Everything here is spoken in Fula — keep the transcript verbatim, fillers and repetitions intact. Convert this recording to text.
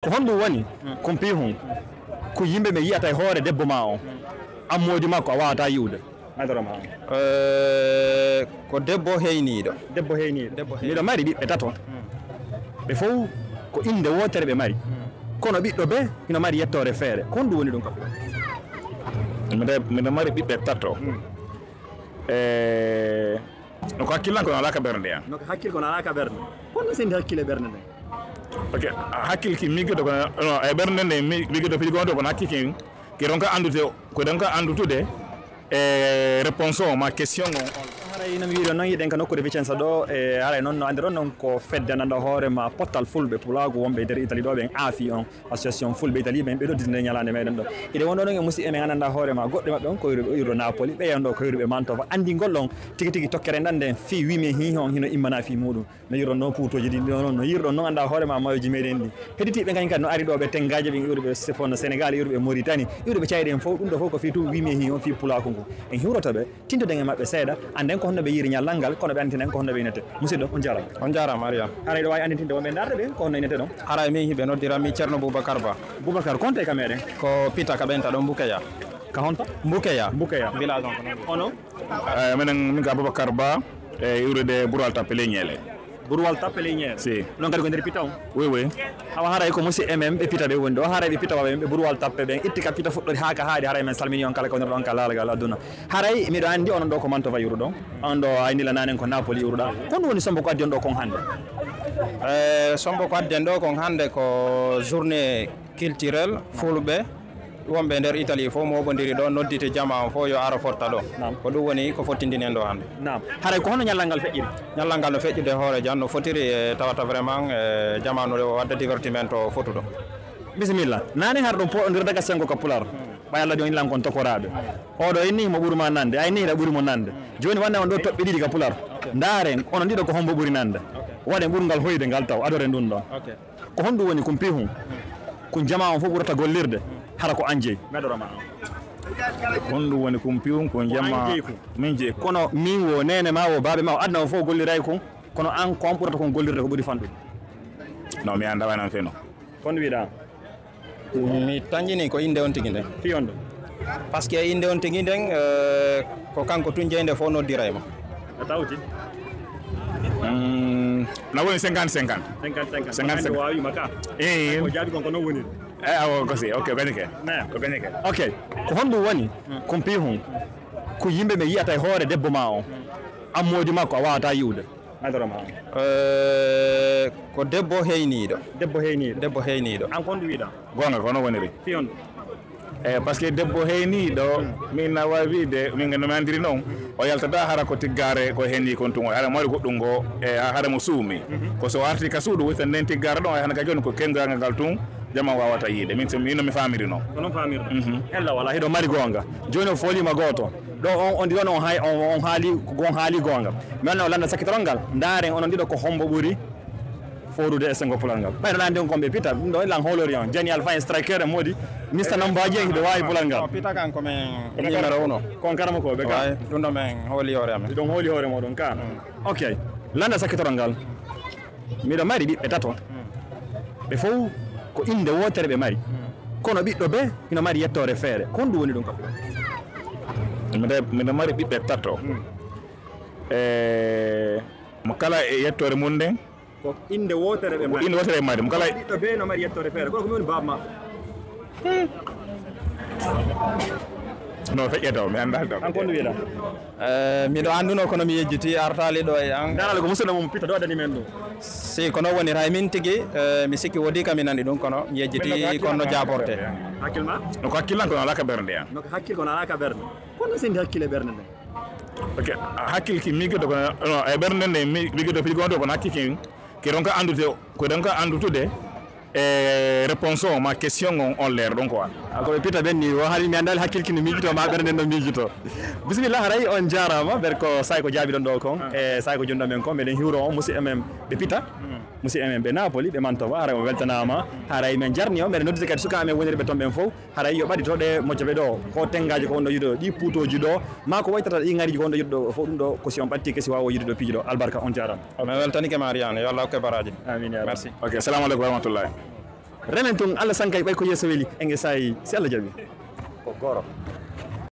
Ko honɗum woni? Kumpi hum. Ko yimɓe ɓe yiyata e hoore debbo ma o. An moodi makko a wawata yi'ude. Maître Omar. Eh, ko debbo heyniiɗo. Debbo heyniiɗo. Debbo heyniiɗo. Miɗo mari ɓiɓɓe tato. Ɓe fof ko innde wootere ɓe mari. Kono ɓiɗɗo be hino mari yettoore feere. Ko honɗum woni ɗum kam? Miɗo, miɗo mari ɓiɓɓe tato. Eh, no ko hakkillan kono alaa ka ɓernde an. No ko hakkil kono alaa ka ɓernde. Kono sendi hakkil e ɓernde nden. Ok, hakkil ki miijoto kono, no, e ɓernde nden mi-, miijoto piiji gonɗo kono hakkil ki, ki ronka anndude, ko ronka anndude e réponse o ma question o. Haray no mi wiiri noon, yiɗen ka nokkuure Vicenza ɗo, e haray noon no anndiron noon ko fedde nanda hoore ma pottal fulɓe pulaagu wonɓe e nder Italie ɗo, ɓen aafi on. Association Fulɓe Italie ɓen, ɓe nodditi nde ñalaande meɗen ɗo. Hiɗen wonno ɗon e musidɓe men, an annda hoore ma, goɗɗe maɓɓe on ko yewruɓe, o yewruɗo Napoli, ɓe yewndo ko yewruɓe Mantova. Anndingol on tigi tigi tokkere ndan nden fii wii men hiihi on hino immana fii muɗum. No yirɗon noon puutooji ɗi, no, no yirɗon noon annda hoore ma mayoji meɗen ɗi. Heɗitiiɓe kañum kadi no ari ɗo ɓe Tengaaje, ɓe yewruɓe Sefon Sénégal, yewruɓe Mauritanie, yewruɓe cayɗe en fof, ɗum ɗo fof ko fii tun wii men hiihi on fii pulaaku ngu. En hiwroto ɓe, tintoɗen e maɓɓe seeɗa, annden ko honno ɓe yiiri ñallal ngal, kono ɓe anndinani ko honno ɓe innete. Musidɗo, on jaaraama. On jaaraama, Mariam. Haray ɗo waawi anndintinde wonɓe ndaarde ɓe, ko honno innete ɗon? Haray min hiɓe noddirami Ceerno Boubacar Ba. Boubacar, ko honto e ka meɗen? Ko Pita ka Ɓenta ɗo Mbukeya. Ka honto? Mbukeya. Mbukeya. Village on ko non. Ono? Eh, minen, min ko Aboubacar Ba, e iwrude Burwal Tappe Leñeele. Burwal Tappe Leñeele? Si. Ɗon kadi ko nder Pita on? Oui, oui. Awa haray ko musidɓe men ɓe Pita ɓe woni ɗo, haray ɓe Pita waɓe ɓe Burwal Tappe ɓen itti ka Pita fuɗɗori haa ka haaɗi, haray men salmini on kala ko wonir ɗon ka laalagal aduna. Haray miɗo anndi onon ɗo ko Mantova iwruɗon, on ɗo ay nila nanen ko Napoli iwruɗa. Ko honɗum woni sombo ko addi on ɗo kon hannde? Eh, sombo ko addi en ɗo kon hannde ko journée culturelle fulɓe wonɓe nder Italie fof moɓondiri ɗo, nodditi jama on fof yo aro fotta ɗo. Naam. Ko ɗum woni ko fottindini en ɗo hannde. Naam. Haray ko honno ñallal ngal feƴƴiri? Ñallal ngal no feƴƴude hoore jam, no fotiri e tawata vraiment e jamaanu o wadda divertimento fotuɗo. Bisimilla. Nane har ɗum poɗondirde ka sengo ka pular. Ɓay Allah ɗon ilan kon tokoraaɓe. Oɗo inni mo ɓuri ma nande, ay ni hiɗa ɓuri mo nande. Jooni wonde on ɗo toɓɓe ɗiɗi ka pular. Ndaaren, onon ɗiɗo ko hombo ɓuri nande. Waɗen ɓurngal hoyde ngal taw, adoren ɗum ɗon. Ko honɗum woni kun pihun? Kun jama on fof ɓurata gollirde, hara ko an jeyi. Meɗoroma. Ko honɗum woni kun pihun, kun jama? Ko an jeyi kun. Min jeyi kun. Kono min wo, nene ma wo, baaɓe ma wo, aduna on fof golliray kun. Kono an ko on ɓurata kun gollirde ko ɓuri fanɗude. No, mi annda wanan feno. Kono wiɗa? Mi tañƴini ko innde on tigi nden. Fii on ɗum? Parce que innde on tigi nden, eh, ko kanko tun jeynde fof noddira e ma. A tawti? Mm, na woni cinquante cinquante. Cinquante cinquante. Cinquante cinquante. Ko waawi ma ka? Eh. Ko jaabi kon ko non woni. Eh, awo, ko si. Ok, ko gañi ke. Ko gañi ke. Ok. Ko honɗum woni? Hmm. Kun pihun. Ko yimɓe ɓe yiyata e hoore debbo ma on. An moodi makko a wawata yi'ude. Adorama. Eh, ko debbo heyniiɗo. Debbo heyniiɗo. Debbo heyniiɗo. An kon ɗum wiɗa? Goonga, ko non woniri. Fii on ɗum? Eh, parce que debbo heyniiɗo, min na waawi wiide, min no mi anndiri noon, o yaltata hara ko tiggaare ko heyni kon tun, o hara mo waɗi goɗɗum ngo, e hara mo suumi. Ko so arti ka suudu, woni tan nden tiggaare ɗon, ay hana ka jooni ko kenngal ngal tun, jama wawata yiide. Min, so, min no mi faamiri noon. Ko non faamiri ɗum? Mhm. Ella wala, hiɗo mari goonga. Jooni o foolima gooto. Ɗo on, on ɗiɗon on hay-, on, on haali, ko on haali goonga. Mi wanna on lannda sakkitorol ngal. Ndaaren onon ɗiɗo ko hombo ɓuri foorude e senngo pular ngal. Ɓayno ɗan ɗon kon ɓe Pita, ɗum ɗo lan hoolori on. Jani Alpha en striker e moodi. Mista Nambaaji en hiɓe waawi pular ngal. Pita kan ko men numéro uno. Kon karama ko ɓe ka. Waay, ɗum ɗo men hooli hoore amen. Ɗum hooli hoore moɗon ka. Mm. Ok. Lannda sakkitorol ngal. Miɗo mari ɓiɓɓe tato. Ɓe fof ko innde wootere ɓe mari. Kono ɓiɗɗo be hino mari yettoore feere. Ko honɗum woni ɗum kam? Miɗo, miɗo mari ɓiɓɓe tato. Hmm. E mo kala e yettoore mum nden. Ko innde wootere ɓe mari. Ko innde wootere ɓe mari. Mo kala ɓiɗɗo be no mari yettoore feere. Kono ko mi woni baaba maɓɓe. No feƴƴata o, mi anndaa ɗum. An ko honɗum wiɗa? Eh, miɗo annduno kono mi yejjiti, artaali ɗo e an. Ndaarale ko musidɗo mum Pita ɗo addani men ɗum. Si ko non woni, hay min tigi, eh, mi sikki woodi ka mi nani ɗum, kono mi yejjiti kon no jaaborte. Hakkil ma? No ko hakkillan kono alaa ka ɓernde an. No ko hakkil kono alaa ka ɓernde. Kono sendi hakkil e ɓernde nden. Ok, hakkil ki miijoto kono, no, e ɓernde nden mi-, miijoto piiji gonɗo kono hakkil ki, ki ronka anndude, ko ronka anndude e réponse o ma question on, on leer ɗon ko an. A ko ɓe Pita ɓen ni, wo haali mi anndaali hakkil ki no miijito ma ɓernde no miijito. Bisimilla, haray on jaaraama, ber ko saay ko jaabiɗon ɗo kon, e saay ko jonɗon men kon, meɗen hiwro on musidɓe men ɓe Pita, musidɓe men ɓe Napoli, ɓe Mantova, haray on weltanaama, haray men jarni on, meɗen noddita kadi sukaaɓe men wonirɓe ton ɓen fof, haray yo ɓadito ɗe mojjaɓe ɗo, ko tengaaji ko wonɗo yiɗo, ɗi puutooji ɗo, ma ko waytata ɗi ŋariji ko wonɗo yiɗo ɗo, fof ɗum ɗo ko si on ɓatti kesi waawo yiɗude ɗo piiji ɗo. Albarka, on jaaraama. Mi weltanike ma Ariane, yo Allah hokke baraaji. Amin ya Rabbi. Merci. Ok, salamu aleykum wa rahmatullahi. Renen tun, Allah sankay ɓay ko yeeso weli, en e saayi, si Allah jaɓi. Ko goro.